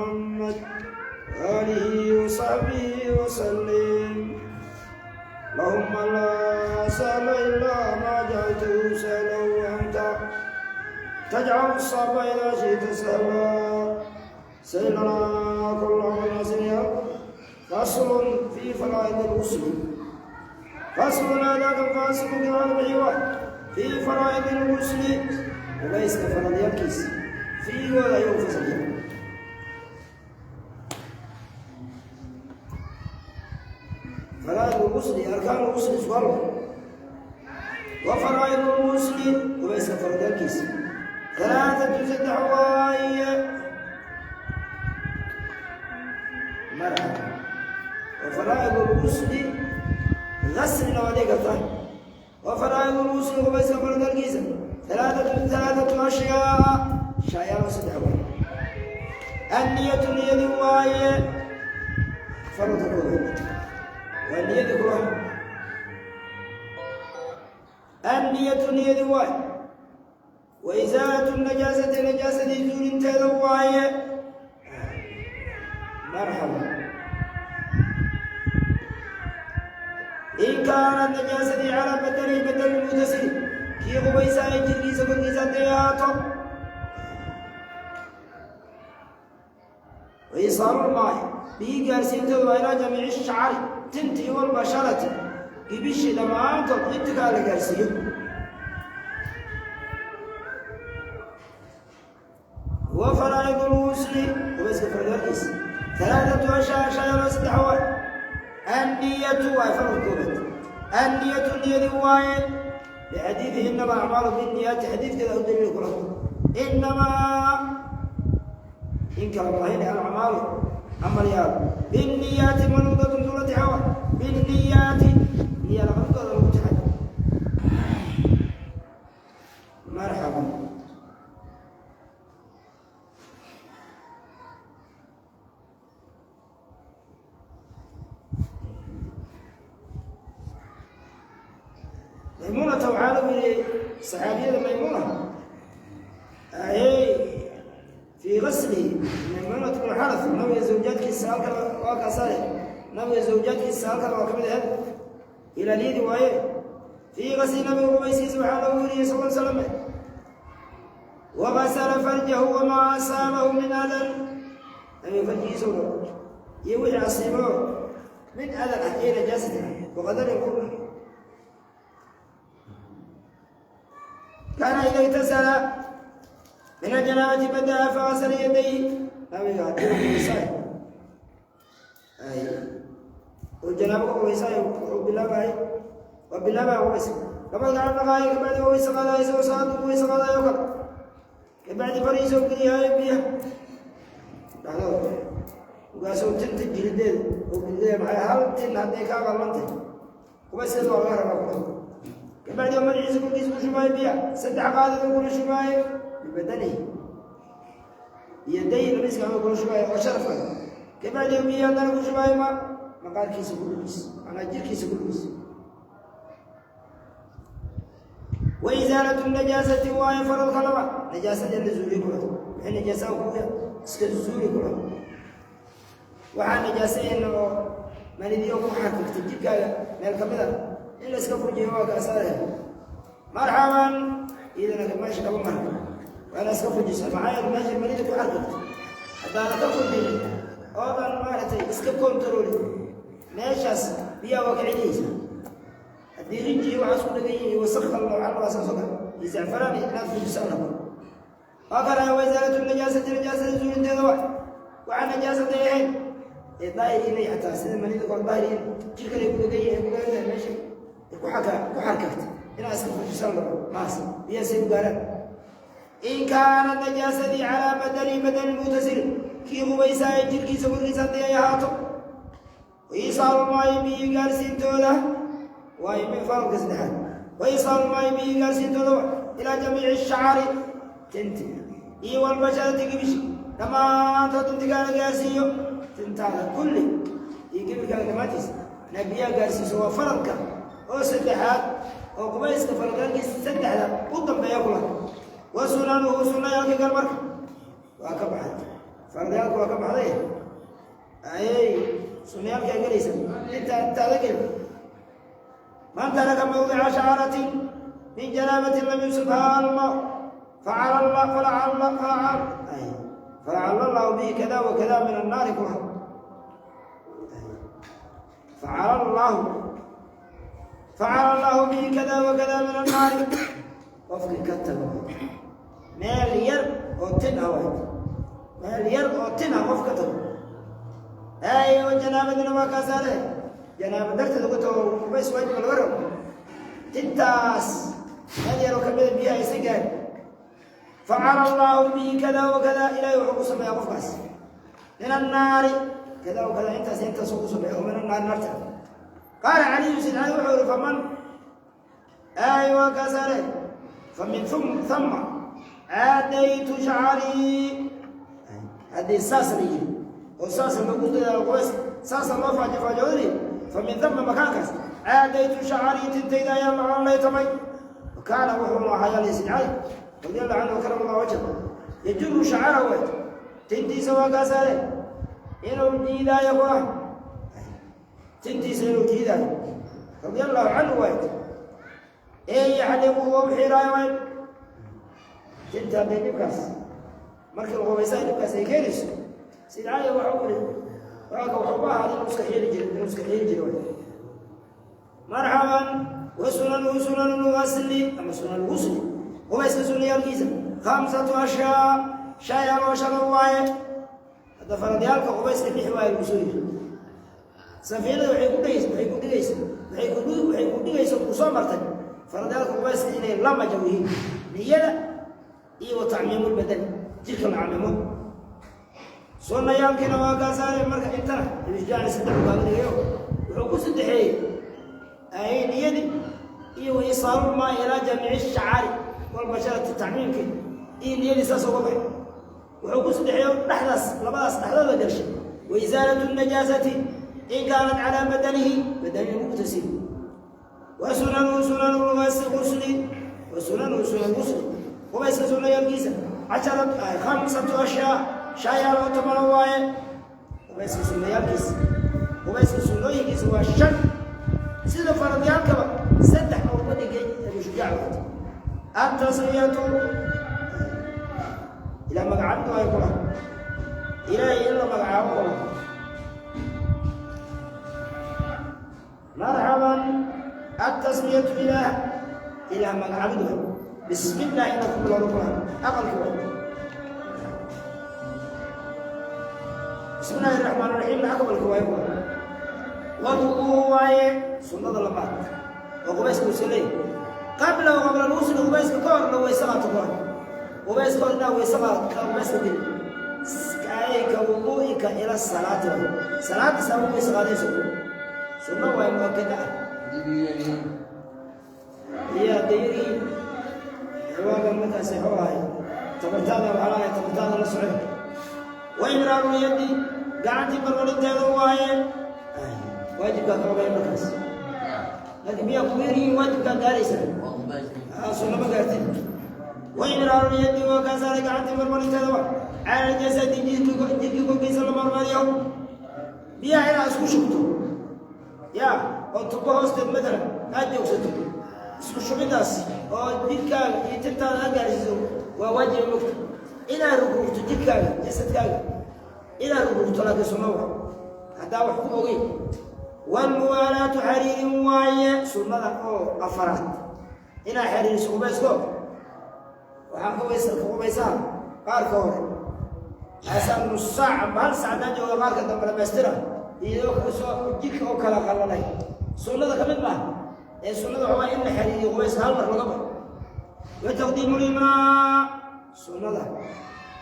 محمد آله وصحبه وسلم. اللهم لا سهل إلا ما جعلته سهلا وأنت تجعل الصعب إذا شئت سهلا. سيدنا كل عمر. فصل في فرائض الغسل. فصل هذا الفاصل في فرائض الغسل وليس فرض يركز في ولا ينفصل. فرائض الغسل أركان الغسل سؤال وفرائض الغسل وليس فرض يركز ثلاثة سدحواي مرحبا. وفرائض الغسل غسل نواديك وفرائض الغسل وليس فرض يركز ثلاثة أشياء شيئا وسدحواي. النية نية واي فرض الغسل والنية كلها. النية نية واي وإزالة النجاسة نجاسة زول تدواي مرحبا. إن كانت نجاسة على بدل المتسل كي قبيسا يجري سكن سدياته وإيصال الماء به قارسين إلى جميع الشعر تنتي والبشرة كبش لما تطلق على قارسين. وفرائض الغسل وبس فرض الرئيس ثلاثة أشياء شيئا ستحوى. النية وفرض كوبت النية النية واحد لحديث إنما أعمال بالنيات حديث كذا دليل القرآن. إنما إن كان الله الأعمال أما الياب بالنيات منوطة ذلة حوى بالنيات نية لغمك المتحد مرحبا. ميمونة وعالم صحابية ميمونة أي في غسله ميمونة بن حارث نبي زوجاتك السالكة وكسره نبي زوجاتك السالكة وكمل هذا إلى ليد وإيه في غسل نبي قبيسي سبحانه وتعالى صلى الله عليه وسلم وغسل فرجه وما أصابه من أذى. نبي فرجه سوره يوحي أصيبه من أذى إلى جسده وقدر يقول كان إذا اغتسل من الجنابة بدأ فغسل يديه. والجنابة قويساي وبالله قويس كما قال الغاية بعد قويس قضاء وصاد قويس قضاء يوكل بعد فريسة وكليها بيها وقاسوا تنت الجلدين وكليها معها هل تن هديك غلطت وبس يدور غير بعد يوم العيسى كل جسم شماي بيع سدع قادة كل شماي ببدنه يديه لبس كانوا كل شماي وشرفه كبعد يوم يدنا كل شماي ما قال كيس كل بس أنا أجيب كيس كل بس. وإزالة النجاسة وهي فرض خلوة نجاسة النزول كله الحين نجاسة وكويا سكزولي كله وحنا نجاسة إنه ما ندي يوم حركة تجيب كذا من الكبيرة إلا سكفر جواك أساله مرحبا. إذا أنا ماشي قبل مرحبا وأنا سكفر جسم معايا ماشي المريض وحركت حتى أنا كفر جي أوضا مالتي سكف كنترولي ماشي أس بيا وقعديس هدي رجي وعسكر جي وسخ الله على رأسه صدق يزعفرني لا في جسمنا آخر وزارة النجاسة نجاسة زول الدواء وعن نجاسة إيه الظاهرين حتى سيد المريض يقول الظاهرين تلك اللي يقول جي يقول ماشي وحركت إلى أسكت في سلم ماس يسيب قال إن كانت نجاسة على بدل المتسل كي قبيسا يجر كي سبب نسان يهاتو وإيصال الماء به قارسين تولا وإيمن فرق سدحان وإيصال الماء به قارسين تولا إلى جميع الشعر تنتي إي والبشرة كبش لما تنتقال قارسيو تنتقال كل يجيب كلماتيس نبيا قارسي سوى فرقك oo saddexaad oo qubayska farqalkiisa saddexda u dambeeya kula wa sunanuhu sunnayaalka gal marka waa ka baxay. Fardiyaalka waa ka baxday, ayay sunnayaalkaa gelaysa inta intaada gelin. Man taraka mawdica shacaratin min janaabatin lam yusibhaa alma facala allah falacalla falacalla allahu bihi kada wa kada min annaari kula facala allahu facala allahu bihi kada wa kada min annaari. Qofkii ka tago meel yar oo tin ah, waay meel yar oo tin ah qof ka tago, ay oo janaabadina waa kaasaale, janaaba darteed uga tago, qubays waajiba laga rabo, tintaas meel yar oo kamida biyaha aysan gaarin, facala allahu bihi kada wa kada, ilahay wuxuu ku sameeyaa qofkaas min annaari kada wa kada, intaas intaas ku sameeya oo min annaari narta. Qaala Caliyu, Sid Cali wuxuu yihi, faman ay waa kaasaale, famin thumma caadaytu shacarii. Haddii saas la yidhi oo saasa loogu dadaalo qubays, saasa loo faajofaajooday, famin thumma makaankaas caadaytu shacarii, tintayda ayaa la collaytamay. Kaana wuxuu ahaa yaalay Sid Cali radi allahu canhu karama allahu wajh yajuru shacarahu, waay tintiisa waa kaasaale inuu jiidaayo ku ah, tintiisa inuu jiidaayo radia allahu canhu, waay ee yaxliquhu waa u xiiraayo, waay tinta hadday dhibkaas markii la qubaysaa dhibkaas ay keenayso. Sid Cali waxau yihi waaka wuxuu ku ahaa inuu iska xiiri jiro, inuu iska xiiri jiro, waay. Marxaban. Wa sunanuhu sunanu lgasli ama sunan lgusli, qubayska sunayaalkiisa khamsatu ashyaa, shayaal oo shano waaye. Hadda faradyaalka qubayska lix waaye lagu soo yiri. Safiinada waxay ku dhigaysa, waxay ku dhigaysa, waxay ku dhigaysa ku soo martay faradyaalka qubayska inay lama jaw yihiin: niyada iyo wa tacmiimu lbadani, jirka la camimo. Sunayaalkiina waa kaa saare. Marka intana Ibisjaani saddex u kaaga dhigayo, wuxuu ku saddexeeyey ay niyadii iyo wa isaalulmaa ilaa jamiici shacari walbasharati, tacmiimkii iyo niyadii saas uga baxay. Wuxuu ku saddexeeyo dhexdaas labadaas dhexdooda gashay wa isaalatu najaasati in kaanat calaa badanihi badanihi muqtasil. Wa sunanuhu sunanu lgusli, wa sunanuhu sunan gusli, qubayska sunayaalkiisa cashara khamsatu ashyaa, shayaal oo tobano waaye. Qubayska sunayaalkiisa, qubayska sunnooyinkiisa waa shan, sida faradyaalkaba saddex oo uga dhigay Abu Shujaac. Wato attasmiyatu, ilaa magacaabid waayo kula Ilaahay in la magacaabo oo marxaban. Attasmiyatu, ilaah ilaah magacaabid waayo, bismi illah inaad ku bilowdo kula aqalki waayo, bismi illaahi raxmaan raxiim aqbalki waayo kula. Walwuduu waaye sunnada labaad oo qubayska uusa leeyahy. Qabla qabla lgusli, qubayska ka hor la weyse qaato kula, qubayska hor inaa weyse qaado inaa qubayska gelin, ay ka wuduu'ika ila salaati waaye, salaada saa u weyse qaadayso sunno waaye muakada ah. Iyo hadday yaryihiin waaga markaas wuxuu ahay tabartaada, waxaa lahay tabartaada la socon. Wa imraaru yadi, gacantii marmarinteeda waaye, waajibkaa kababay markaas, laakiin miyaa kugu yaryihiin waajibkaa gaaraysaa, sunno ma gaartid. Wa imraaru yadi waa kaa saaray, gacantii marmarinteeda waa cala jasadi, jirkii korkiisa la marmariyo. Biyaha inaad isku shubto ya oo tubo hoosteed matalan aad joogsato, isku shubidaas oo jirkaaga iyo tintaada aad gaarsiiso waa waajiba. Mogta inaad rugrugto jirkaaga, jasadkaaga inaad rugrugto, laakiin sunno waa haddaa wax ku ogeyn. Walmuwaalaatu xariirin waaye sunnada oo afaraad, inaad xariiriso qubaysko. Waxaan ka waysa ka qubaysaa qaarka hore aasaa nus saac amba hal saac haddaan jooga, qaarka dambe dhamaystira, iyadoo soo jirka oo kala qalalay sunnada ka mid maaha. Ee sunnada waxaa waaye in la xariiriyo qubayska, hal mar laga baxo. Wa taqdiimu lyumnaa, sunnada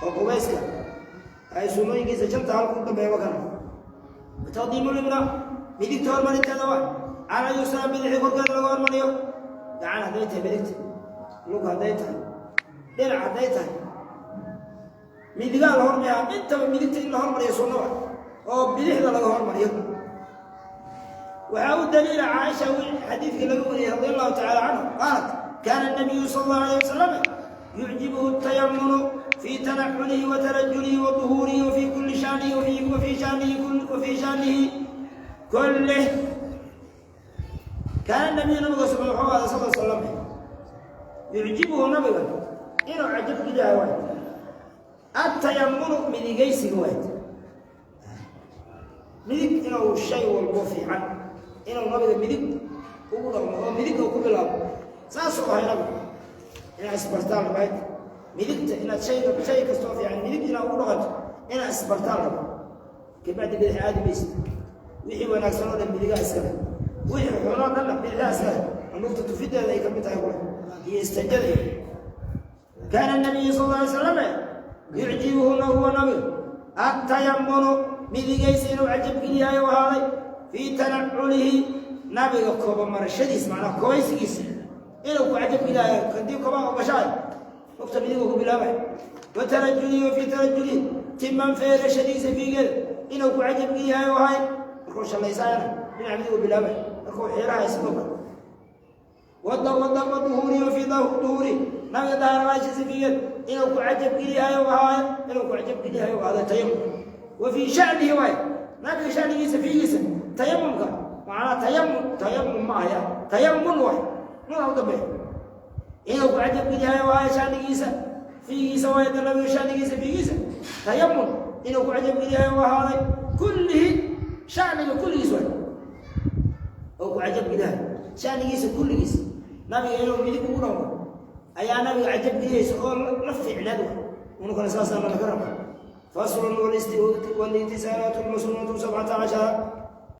oo qubayska ay sunnooyinkiisa shanta halku u dambeeya kana. Wa taqdiimu lyumnaa, midigta hormarinteeda waa cala yusra, bidixi korkeeda laga hormariyo. Gacan hadday tahay, midigta lug hadday tahay, dhinac hadday tahay, midigaa la hormariyaa. Intaba midigta in la hormariyo sunno wa oo bidixda laga hormariyo. Waxaa u daliila Caaisha xadiidkii laga wariyey radi allahu tacala canhu, qaalat: kaana nabiyu sala allahu alayh wasalam yucjibuhu tayamunu fii tanaculihi wa tarajulihi wa duhuurihi wa fii shanihi wafii shanihi kullih. Kaana nabiyu nabiga sal wuxuu ahday sal salam yucjibuhu nabiga inuu cajab geliyahay waay atayamunu midigaysiga waay midig inuu shay walbo fiican inuu nabiga midig ugu dhaqmo oo midig uu ku bilaabo saasuu ahay nabigu. Inaad isbartaan labayd midigta, inaad shayga shay kastoo fiican midig inaad ugu dhaqanto inaad isbartaan laba, kabacdi bidix aadi maysid. Wixii wanaagsan oo dhan midigaa iskale, wixii xunoo dhanna bidixdaa iskale. Anuugta tufideeda ay ka mid tahay kule iyo istanjada. Iyo kaana nabiyu sal alla alay slam yucjibuhuna huwa nabigu atayamunu midigaysa inuu cajabgeliyahay u ahaaday fii tanaculihi nabiga kobamarashadiis, macnaa kobaysigiisa inuu ku cajabgeliyaayo. Hadii kobaha oo gashaay lugta midigu ku bilaabay. Wa tarajulihi wa fii tarajulihi timan feerashadiisa fiigeeda inuu ku cajabgeliyahay u ahay. Markuu shallaysaayana dhinaca midigu bilaabay, markuu xiirahay sidoo kale. Wada wada wa duhuuri wa fii duhuuri nabiga daharamaashiisa fiigeeda inuu ku cajabgeliyahay u ahaay, inuu ku cajabgeliyahay u ahaaday tayamum. Wa fii shanihi waay nabiga shanigiisa fiigiisa tayamumka, macnaa tayamum tayamum ma ahya tayamun waay nuna u dambeeya inuu ku cajabgeliyahay u ahaay shanigiisa fiigiisa waay nabiga shanigiisa fiigiisa tayamun inuu ku cajabgeliyahay u ahaaday kullihi shaniga kulligiis waay oo ku cajabgeliyahay shanigiisa kulligiis. Nabiga inuu midig ugu dhaqmo ayaa nabiga cajabgeliyaysa oo la fiicnaad wa unukana saasaa nalaga raba. Faslun wاlاgtisaalaat lmasnuunatu 17.